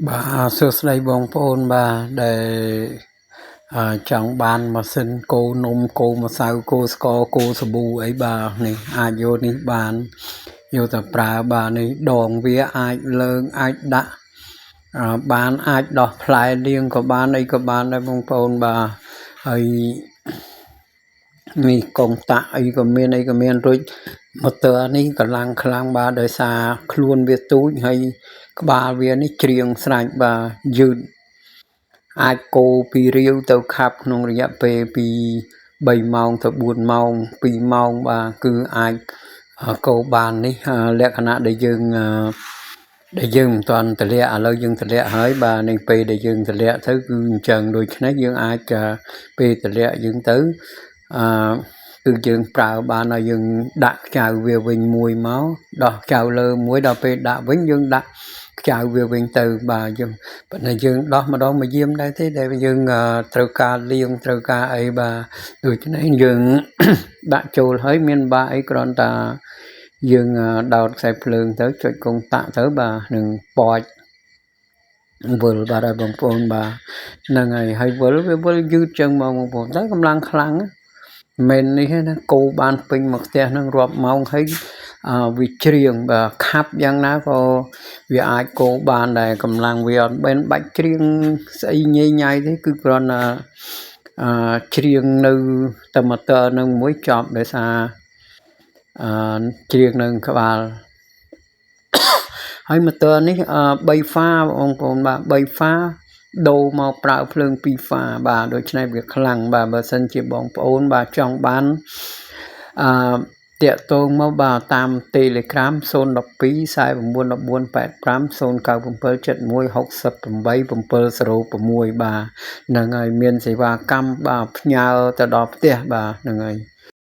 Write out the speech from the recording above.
បាទសួស្តីបងប្អូនបាទដែលចង់បានម៉ាស៊ីនកូរនំកូរម្សៅកូរស្ករកូរសាប៊ូអីបាទនេះអាចយកនេះបានយកទៅប្រើបាទនេះដងវាអាចលើងអាចដាក់បានអាចដោះផ្លែលាងក៏បានអីក៏បានដែរបងប្អូនបាទហើយនេះកុងតាក់អីក៏មានអីក៏មានរួចម៉ូទ័រនេះកម្លាំងខ្លាំងបាទដោយសារខ្លួនវាទូចហើយក្បាលវានេះច្រៀងស្រាច់បាទយឺតអាចកូរពីរាវទៅខាប់ក្នុងរយៈពេលពី3ម៉ោងទៅ4ម៉ោង2ម៉ោងបាទគឺអាចកូរបាននេះលក្ខណៈដែលយើងមិនទាន់តម្លាក់ឥឡូវយើងតម្លាក់ហើយបាទនេះពេលដែលយើងតម្លាក់ទៅគឺអញ្ចឹងដូច្នេះយើងអាចពេលតម្លាក់យើងទៅអឺគឺយើងប្រើបានឲ្យយើងដាក់ខ្ចៅវាវិញមួយមកដោះខ្ចៅលើមួយដល់ពេលដាក់វិញយើងដាក់ខ្ចៅវាវិញទៅបាទយើងប៉ុន្តែយើងដោះម្ដងមួយយាមដែរទេដែលយើងត្រូវការលាងត្រូវការអីបាទដូច្នេះយើងដាក់ចូលហើយមានបាអីគ្រាន់តែយើងដោតខ្សែភ្លើងទៅចុចកុងតាក់ទៅបាទនឹងប៉ចវិលបាទហើយបងប្អូនបាទហ្នឹងហើយហើយវិលវាវិលយឺតចឹងមកបងប្អូនតែកម្លាំងខ្លាំងមិននេះណាគោបានពេញមកផ្ទះហ្នឹងរាប់ម៉ោងហើយវាច្រៀងបាទខាប់យ៉ាងណាក៏វាអាចគោបានដែរកម្លាំងវាអត់បែនបាច់ច្រៀងស្អីញ៉ៃញ៉ៃទេគឺគ្រាន់តែច្រៀងនៅតែម៉ូទ័រនឹងមួយចប់ដោយសារអឺច្រៀងនឹងក្បាលហើយម៉ូទ័រនេះ3ហ្វាបងប្អូនបាទ3ហ្វាដូរមកប្រើភ្លើង2ហ្វាបាទដូច្នេះវាខ្លាំងបាទបើសិនជាបងប្អូនបាទចង់បានអឺតាក់ទងមកបាទតាម Telegram 012 49 14 85 097 71 68 706បាទហ្នឹងហើយមានសេវាកម្មបាទផ្ញើទៅដល់ផ្ទះបាទហ្នឹងហើយ។